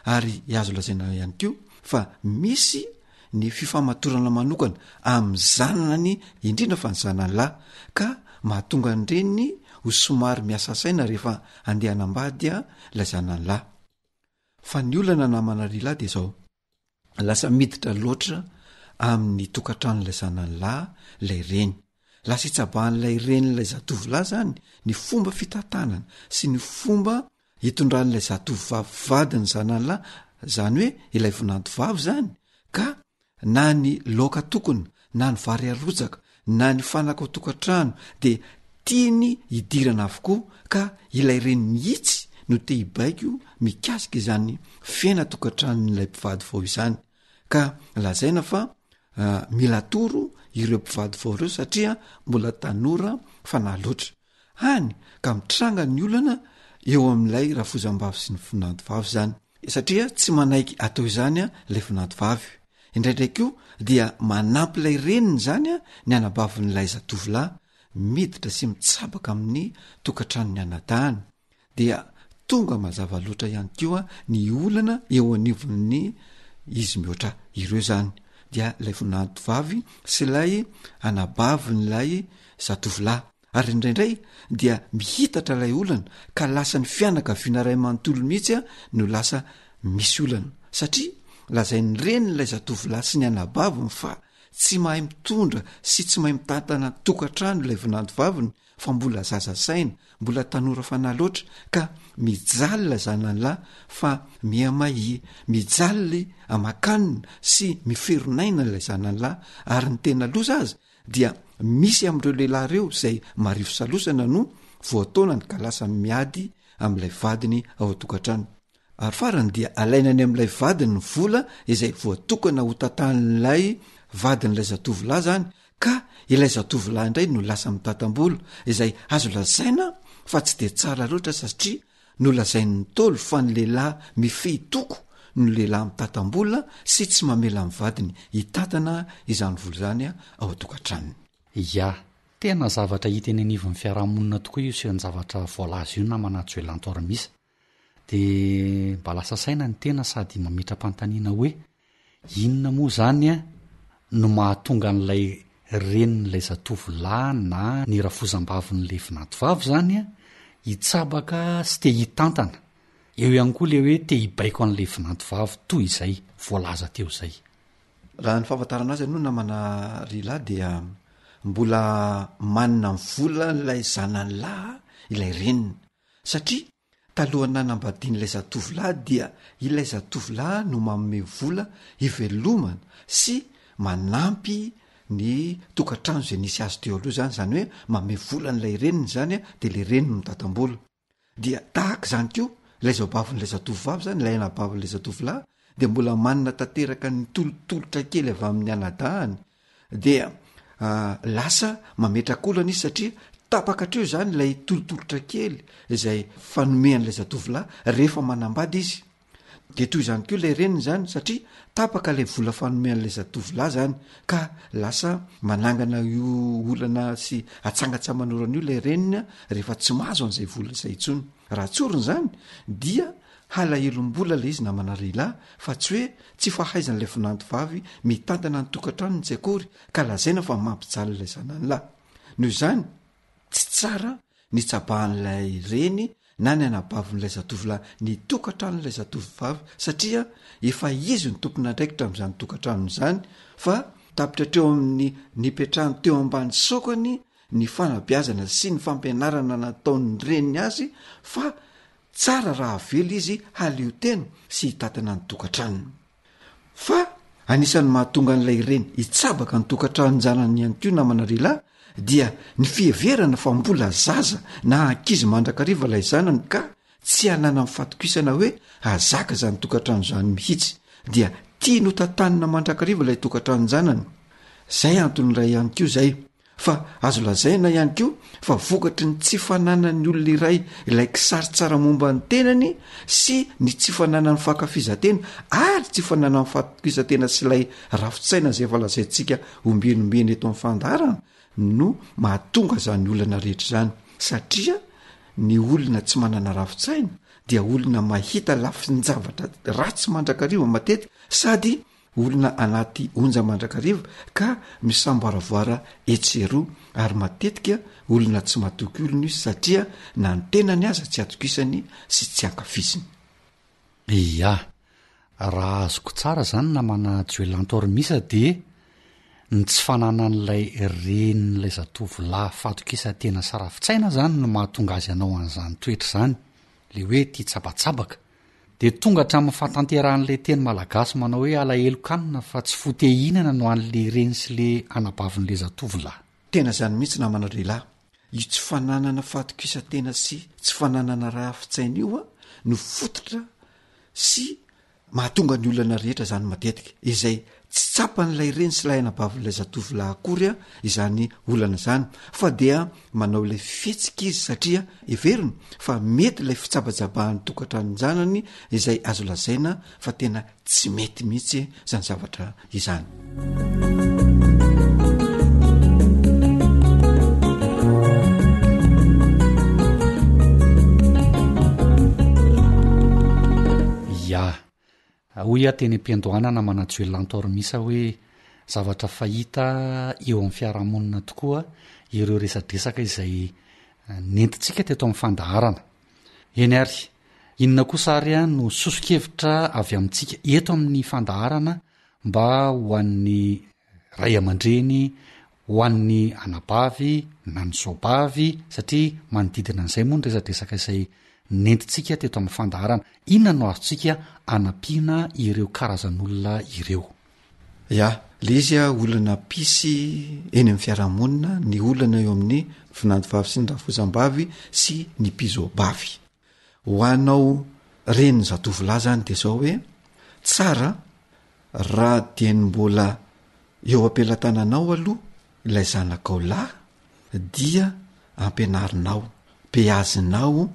Ary azo lazaina ihany koa fa misy ny fifamatorana manokana amin'ny zanany indrindra fa ny zanany lahy ka mahatonga ny reniny ho somary miasa saina rehefa andeha hanambady ilay zanany lahy. Fa ny olana namana ry lahy dia izao. lasa miditra loatra amin'ny tokantranon'ilay zanany lahy ilay reny. Lasa itsabahan'ilay renin'ilay zatovolahy zany ny fomba fitantanana sy ny fomba itondran'ilay zatovovavy vadiny zanany lahy, zany hoe ilay vinanto vavy zany ka na ny laoka tokona na ny vary arotsaka na ny fanaka ao tokantrano de. tiany hidirana avokoa ka ilay reny mihitsy no te hibaiko mikasika izany fiainan-tokantranon'ilay mpivady vao izany ka lazaina fa mila atoro ireo mpivady vao ireo satria mbola tanora fanahy loatra. Hany ka mitranga ny olana eo amin'ilay rafozam-bavy sy ny vinantovavy izany satria tsy manaiky atao izany ilay vinantovavy. Indraindray koa dia manampy ilay reniny izany ny anabavin'ilay zatovolahy miditra sy mitsabaka amin'ny tokantranon'ny anadahiny dia tonga mazava loatra ihany koa ny olana eo anivon'ny izy mihoatra ireo izany dia ilay vinantovavy sy ilay anabavin'ilay zatovolahy. Ary indraindray dia mihitatra ilay olana ka lasa ny fianakaviana iray manontolo mihitsy no lasa misy olana satria lazain'ny renin'ilay zatovolahy sy ny anabaviny fa tsy mahay mitondra sy tsy mahay mitantana tokantrano ilay vinantovaviny fa mbola zaza saina, mbola tanora fanahy loatra ka mijaly ilay zanany lahy fa mihamahia, mijaly aman-kanina sy miferonaina ilay zanany lahy ary ny tena loza aza dia misy amin'ireo lehilahy ireo izay marivo salosana no voataonany ka lasa miady amin'ilay vadiny ao an-tokantrano. Ary farany dia alaina any amin'ilay vadiny ny vola izay voatokana ho tantanin'ilay vadin'ilay zatovolahy izany ka ilay zatovolahy indray no lasa mitantam-bola izay azo lazaina fa tsy dia tsara loatra satria Nolazain'ny Ntaolo fa ny lehilahy mifehy toko no lehilahy mitantam-bola sy tsy mamela ny vadiny hitantana izany vola izany ao an-tokantranony. Ya, tena zavatra hita eny anivon'ny fiarahamonina tokoa io seho-javatra voalaza io namana Joelanto Armisa. Dia mba lasa saina ny tena sady mametra-panontaniana hoe Inona moa izany no mahatonga an'ilay renin'ilay zatovo lahy na ny rafozam-bavin'ilay vinantovavy izany hitsabaka sy te hitantana? Eo ihany koa ilay hoe te hibaiko an'ilay vinantovavy toy izay voalaza teo izay. Raha ny fahafantarana azy aloha namana ry lahy dia mbola manana ny volan'ilay zanany lahy ilay reniny satria Talohan'ny nanambadian'ilay zatovolahy dia ilay zatovolahy no manome vola hivelomana sy manampy ny tokantrano izay nisy azy teo aloha izany, izany hoe manome vola an'ilay reniny izany de ilay reniny mitantam-bola. Dia tahaka izany koa ilay zaobavin'ilay zatovovavy izany, ilay anabavin'ilay zatovolahy dia mbola manana tanteraka ny tolotolotra kely avy amin'ny anadahany dia lasa mametraka olana izy satria tapaka hatreo izany ilay tolotolotra kely izay fanomean'ilay zatovolahy rehefa manambady izy de toy izany koa ilay reniny zany satria tapaka ilay vola fanomean'ilay zatovolahy zany ka lasa manangana io olana sy atsangatsaman'orana io ilay reniny rehefa tsy mahazo an'izay vola izay intsony raha tsorina izany dia Halahelom-bola ilay izy namana lehilahy fa tsy hoe tsy fahaizan'ilay vinanto vavy mitantana ny tokantranony tsy akory ka lazaina fa mampijaly ilay zanany lahy. Noho izany, tsy tsara ny tsabahan'ilay reny na ny anabavin'ilay zatovolahy ny tokantranon'ilay zatovovavy satria efa izy no tompon'andraikitra amin'izany tokantranony izany fa tapitra hatreo amin'ny nipetrahany teo ambany saokany ny fanabeazana sy ny fampianarana nataon'ny reniny azy fa Tsara raha avela izy haleo tena sy hitantana ny tokantranony. Fa anisan'ny mahatonga an'ilay reny hitsabaka ny tokantranon-janany ihany koa namana lehilahy dia ny fiheverana fa mbola zaza na ankizy mandrakariva ilay zanany ka tsy hananany fatokisana hoe hahazaka izany tokantrano izany mihitsy dia tiany ho tantanina mandrakariva ilay tokantranon-janany. Izay antony iray ihany koa izay. Fa azo lazaina ihany koa fa vokatry ny tsy fananan'ny olona iray ilay kisary tsara momba ny tenany sy ny tsy fananany fankafizan-tena ary tsy fananany fatokisantena sy ilay rafi-tsaina izay efa lazaintsika ombieny ombieny eto amin'ny fandaharana no mahatonga izany olana rehetra izany satria ny olona tsy manana rafi-tsaina dia olona mahita lafin-javatra ratsy mandrakariva matetika sady Olona anaty onja mandrakariva ka misamboaravoara etsy sy eroa ary matetika olona tsy matoky olona izy satria na ny tenany aza tsy atokisany sy tsy ankafiziny. Ia, raha azoko tsara zany namana Joelantormisa dia ny tsy fananan'ilay renin'ilay zatovolahy fatokisan-tena sy rafi-tsaina zany no mahatonga azy hanao an'izany toetra izany, le hoe tia tsabatsabaka. Dia tonga hatramin'ny fahatanterahan'ilay teny malagasy manao hoe alahelon-kanina fa tsy fo te hihinana no an'le reny sy le anabavin'le zatovolahy. Tena izany mihitsy namana lehilahy. Io tsy fananana fahatokisan-tena sy tsy fananana rafi-tsaina io no fototra sy mahatonga ny olana rehetra zany matetika, izay tsy tsapan'ilay reny sy ilay anabavin'ilay zatovolahy akory izany olana izany fa dia manao ilay fihetsika izy satria heveriny fa mety ilay fitsabatsabahan'ny tokantranon-janany izay azo lazaina fa tena tsy mety mihitsy zany zavatra izany. Ya. Hoy aho teny am-piandohana namana Joelanto Armisa hoe zavatra fahita eo amin'ny fiarahamonina tokoa ireo resadresaka izay nentintsika teto amin'ny fandaharana. Eny ary, inona kosa ary no soso-kevitra avy amintsika eto amin'ny fandaharana mba ho an'ny ray aman-dreny, ho an'ny anabavy na ny zaobavy, satria manodidina an'izay moa ny resadresaka izay nentintsika teto amin'ny fandaharana. Inona no azontsika anampiana ireo karazan'olona ireo? Ya, le izy a olana mpisy eny amin'ny fiarahamonina ny olana eo amin'ny vinantovavy sy ny rafozambavy sy ny mpizobavy. Ho anao renin'ny zatovolahy zany de zao hoe tsara raha dieny mbola eo am-pelatananao aloha ilay zanakao lahy dia ampianarinao, beazinao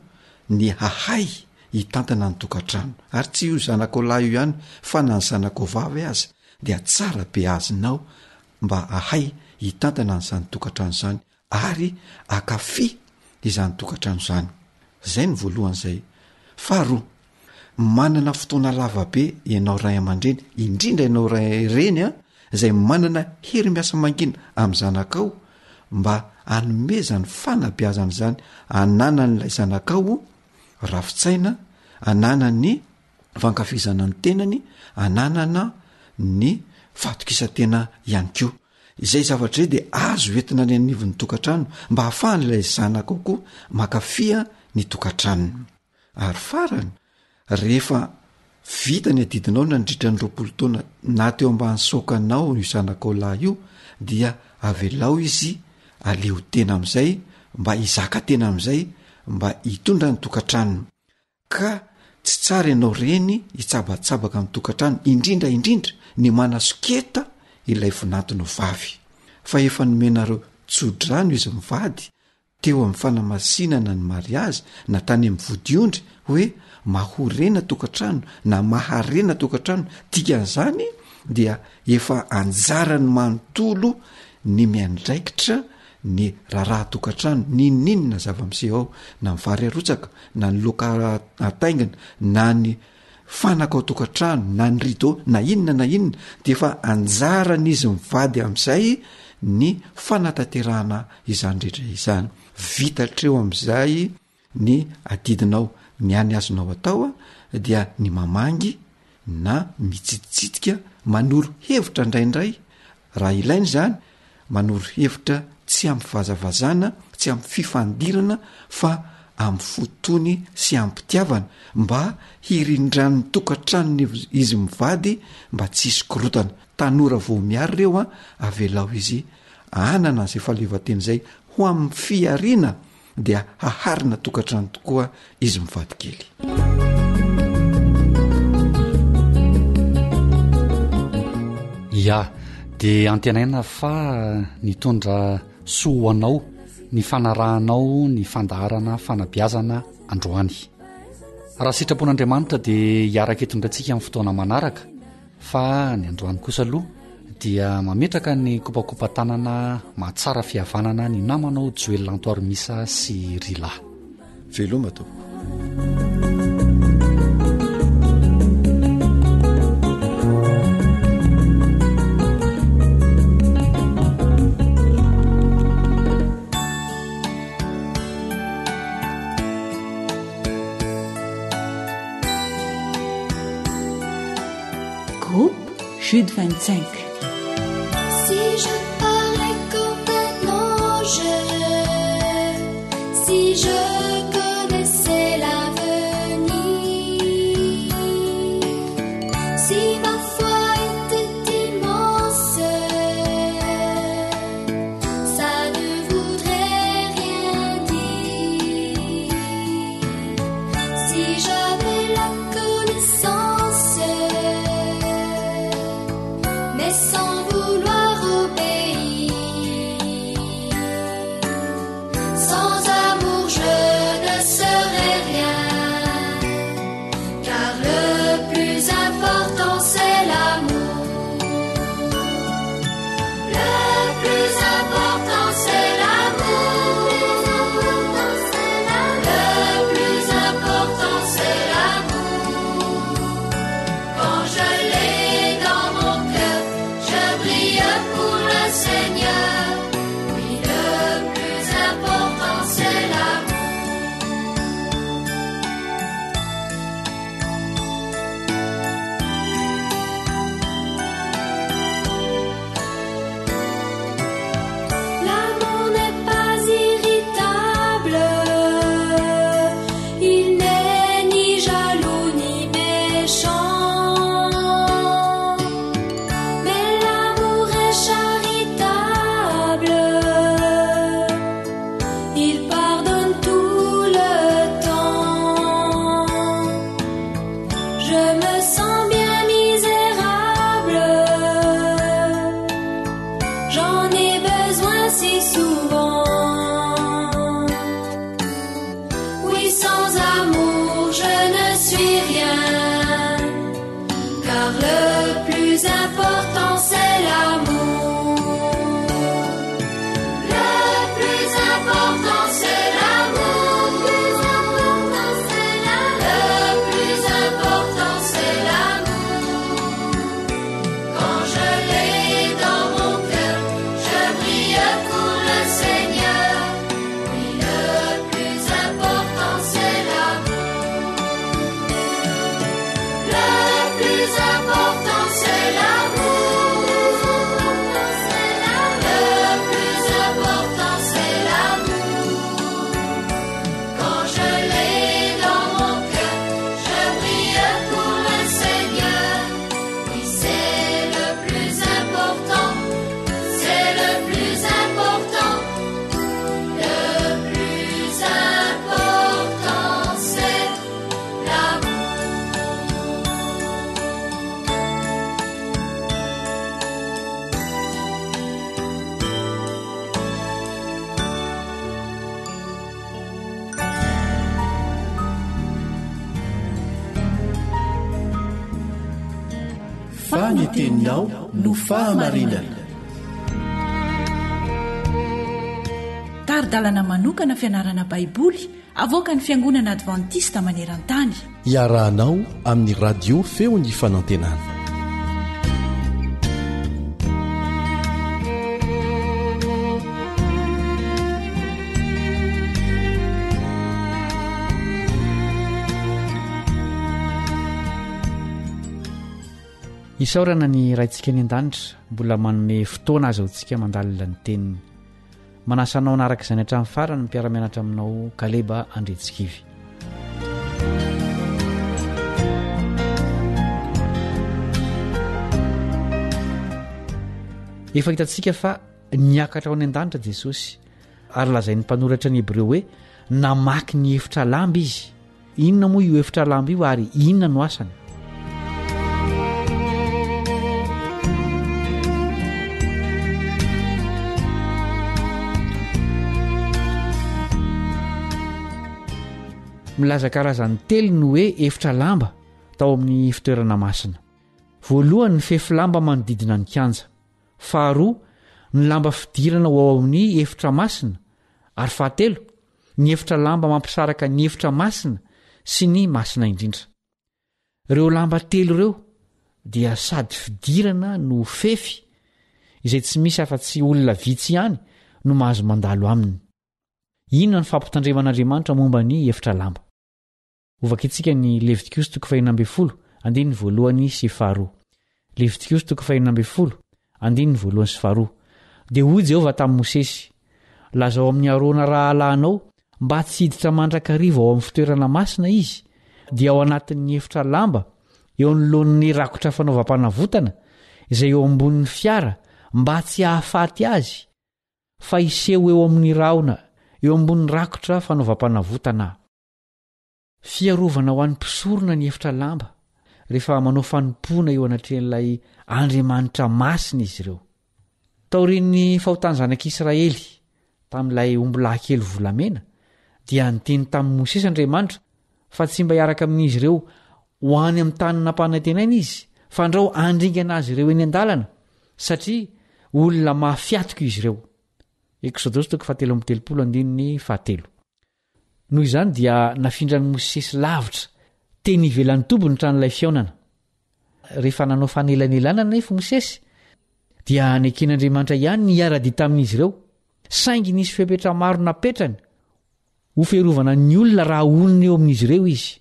ny hahay hitantana ny tokantrano. Ary tsy io zanakao lahy io ihany fa na ny zanakao vavy aza dia tsara beazinao mba hahay hitantana an'izany tokantrano izany ary akafy izany tokantrano izany. Izay ny voalohany izay. Faharoa, manana fotoana lava be ianao ray aman-dreny, indrindra ianao ray reny a, izay manana hery miasa mangina amin'ny zanakao mba hanomezany fanabeazana izany ananan'ilay zanakao rafi-tsaina, ananany fankafizana ny tenany, ananana ny fahatokisan-tena ihany koa. Izay zavatra izay dia azo entina any anivon'ny tokantrano mba hahafahan'ilay zanakao koa mankafia ny tokantranony. Ary farany, rehefa vita ny adidinao nandritra ny 20 taona na teo ambany saokanao io zanakao lahy io dia avelao izy aleho tena amin'izay mba hizaka tena amin'izay mba hitondra ny tokantranony. Ka tsy tsara ianao reny hitsabatsabaka ny tokantrano indrindra indrindra ny manasoketa ilay vinantonao vavy fa efa nomenareo tsodrano izy mivady teo amin'ny fanamasinana ny mariazy na tany amin'ny vodiondry hoe mahorena tokantrano na maharena tokantrano dikan'izany dia efa anjarany manontolo ny miandraikitra ny raharaha tokantrano n'inon'inona zava-miseho ao na ny vary arotsaka na ny loaka ataingina na ny fanaka ao tokantrano na ny rideau na inona na inona de efa anjaran'izy mivady am'izay ny fanatanterahana izany rehetra izany. Vita hatreo am'izay ny adidinao, ny hany azonao atao dia ny mamangy na mitsititsika, manoro hevitra indraindray raha ilaina izany, manoro hevitra tsy amin'ny fivazavazana, tsy amin'ny fifandirana fa amin'ny fo tony sy amim-pitiavana mba hirindran'ny tokantranony izy mivady mba tsy hisy korontana. Tanora vao miary ireo an, avelao izy hanana an'izay fahaleovantena izay ho amin'ny fihariana dia haharina tokantrano tokoa izy mivady kely. Ya, dia antenaina fa nitondra soa ho anao ny fanarahanao ny fandaharana fanabeazana androany. Raha sitrapon'Andriamanitra dia hiaraka eto indray tsika amin'ny fotoana manaraka. Fa ny androany kosa aloha dia mametraka ny kopakopa-tanana mahatsara fihavanana ny namanao Joel Antoarimisa sy Rila. Veloma tompoko. Groupe Jude 25. Si je parlais comme un ange, si je connaissais l'avenir, si ma foi était immense, ça ne voudrait rien. suis rien. Car le plus important c'est l'amour. Le plus important c'est l'amour. Le plus important c'est l'amour. Quand je l'ai dans mon cœur, je brille pour le Seigneur. Oui, le plus important c'est l'amour. Le plus important c'est l'amour. Le plus important c'est l'amour. Quand je l'ai dans mon cœur, je brille pour le Seigneur. Oui, c'est le plus important, c'est le plus important. Le plus important, c'est l'amour. Fa ny teninao no fahamarinana. Tari-dalana manokana fianarana Baiboly avoakan'ny Fiangonana Advantista maneran-tany. Iarahanao amin'ny Radio Feon'ny Fanantenana. Isaorana ny Raintsika any an-danitra mbola manome fotoana azahoantsika mandalina ny teniny. Manasa anao hanaraka izany hatramin'ny farany ny mpiara-mianatra aminao Kaleba Andriantsikivy. Efa hitantsika fa niakatra ho any an-danitra Jesosy ary lazain'ny mpanoratra ny Hebreo hoe namaky ny efitra lamba izy. Inona moa io efitra lamba io ary inona no asany? Milaza karazany telo ny hoe efitra lamba tao amin'ny fitoerana masina. Voalohany ny fefy lamba manodidina ny kianja. Faharoa, ny lamba fidirana ho ao amin'ny efitra masina. Ary fahatelo, ny efitra lamba mampisaraka ny efitra masina sy ny masina indrindra. Ireo lamba telo ireo dia sady fidirana no fefy, izay tsy misy afa-tsy olona vitsy ihany no mahazo mandalo aminy. Inona ny fampitandreman'Andriamanitra momba ny efitra lamba? Hovakintsika ny Levitikosy toko fahenina ambin'ny folo, andininy voalohany sy faharoa. Levitikosy toko fahenina ambin'ny folo, andininy voalohany sy faharoa. Dia hoy Jehovah tamin'i Mosesy, Lazao amin'i Arona rahalahinao mba tsy hiditra mandrakariva ao amin'ny fitoerana masina izy, dia ao anatin'ny efitra lamba eo anoloan'ny rakotra fanaovam-panavotana izay eo ambonin'ny fiara, mba tsy hahafaty azy, fa hiseho eo amin'ny rahona eo ambonin'ny rakotra fanaovam-panavotana aho. Fiarovana ho an'ny mpisorona ny efitra lamba rehefa manao fanompoana eo anatrehan'ilay Andriamanitra masina izy ireo. Taorian'ny fahotan'ny zanak'Israely tamin'ilay ombilahy kely volamena, dia niteny tamin'i Mosesy Andriamanitra fa tsy mba hiaraka amin'izy ireo ho any amin'ny tany nampanantenaina izy, fandrao handringana azy ireo eny an-dalana, satria olona mahafiatoka izy ireo. Eksodosy toko fahatelo amby telopolo andininy fahatelo. Noho izany dia nafindran'i Mosesy lavitra teny ivelan'ny toby ny tranolay fihaonana. Rehefa nanao fanelanelanana anefa Mosesy, dia neken'Andriamanitra ihany ny hiara-dia tamin'izy ireo, saingy nisy fepetra maro napetrany ho fiarovana ny olona raha honina eo amin'izy ireo izy.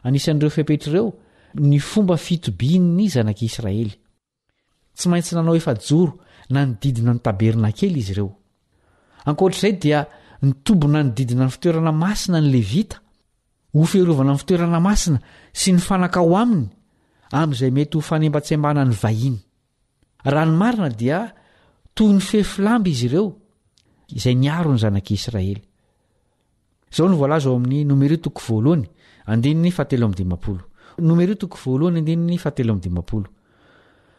Anisan'ireo fepetra ireo ny fomba fitobian'ny zanak'Israely. Tsy maintsy nanao efajoro nanodidina ny tabernakely izy ireo. Ankoatra izay dia nitoby nanodidina ny fitoerana masina ny Levita, ho fiarovana ny fitoerana masina sy ny fanaka ao aminy amin'izay mety ho fanembatsembanan'ny vahiny. Raha ny marina dia toy ny fefy lamba izy ireo izay niaro ny zanak'Israely. Izao no voalaza ao amin'ny Nomery toko voalohany, andininy fahatelo amby dimampolo. Nomery toko voalohany, andininy fahatelo amby dimampolo.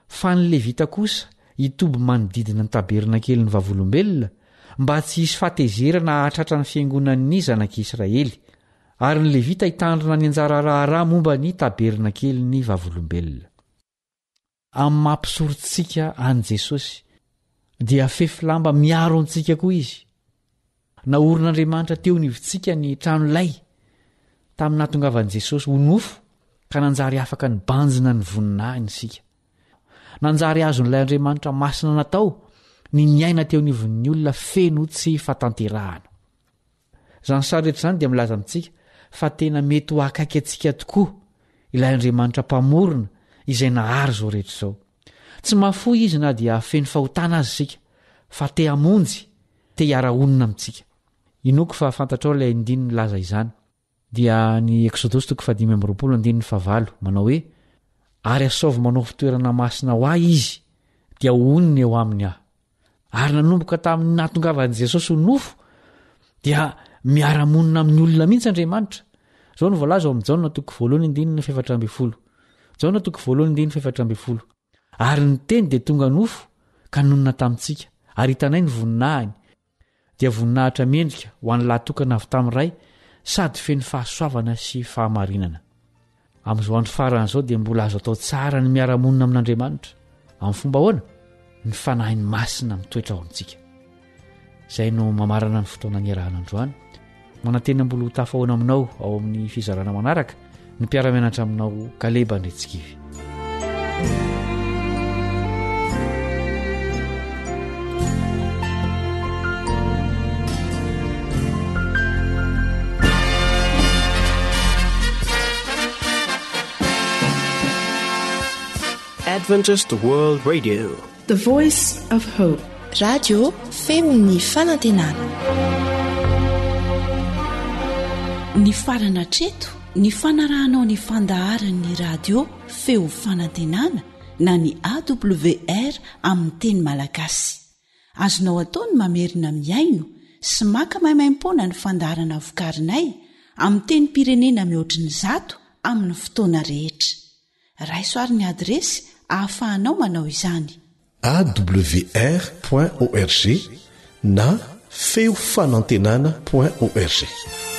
Fa ny Levita kosa hitoby manodidina ny tabernakelin'ny Vavolombelona, mba tsy hisy fahatezerana hahatratra ny fiangonan'ny zanak'Israely. Ary ny Levita hitandrina ny anjara raharaha momba ny tabernakelin'ny Vavolombelona. Amin'ny maha mpisorontsika an'i Jesosy, dia fefy lamba miaro antsika koa izy. Naorin'Andriamanitra teo anivontsika ny tranolay tamin'ny nahatongavan'i Jesosy ho nofo ka nanjary afaka nibanjina ny voninahiny isika. Nanjary azon'ilay Andriamanitra masina natao ny niaina teo anivon'ny olona feno tsy fatanterahana. Izany sary rehetra izany dia milaza amintsika fa tena mety ho akaiky antsika tokoa ilay Andriamanitra Mpamorona izay nahary izao rehetra izao. Tsy mahafoy Izy na dia feno fahotana aza isika, fa te hamonjy, te hiara-honina amintsika. Inoako fa fantatrao ilay andininy milaza izany, dia ny Eksodosy toko fahadimy amby 20 andininy fahavalo, manao hoe, Ary asaovy manao fitoerana masina ho ahy izy, dia honina eo aminy aho. Ary nanomboka tamin'ny nahatongavan'i Jesosy ho nofo, dia miara-monina amin'ny olona mihitsy Andriamanitra. Izao no voalaza ao amin'ny Jaona toko voalohany andininy faha-14. Jaona toko voalohany andininy faha-14. Ary ny Teny dia tonga nofo ka nonina tamintsika, ary hitanay ny voninahiny, dia voninahitra mendrika ho an'ny lahy tokana avy tamin'ny Ray sady feno fahasoavana sy fahamarinana. Amin'izao andro farany izao dia mbola azo atao tsara ny miara-monina amin'Andriamanitra. Amin'ny fomba ahoana? Ny Fanahiny Masina mitoetra ao amintsika. Izay no mamarana ny fotoana niarahana androany. Manantena mbola ho tafahoana aminao ao amin'ny fizarana manaraka ny mpiara-mianatra aminao Kaleba Andretsikivy. Adventist World Radio. The Voice of Hope. Radio feon'ny fanantenana. Nifarana hatreto ny fanarahanao ny fandaharan'ny radio feo fanantenana na ny AWR amin'ny teny malagasy. Azonao atao ny mamerina mihaino sy maka maimaimpoana ny fandaharana vokarinay amin'ny tenim-pirenena mihoatry ny zato amin'ny fotoana rehetra. Raiso ary ny adiresy ahafahanao manao izany. Awr point org na feo fanantenana point org.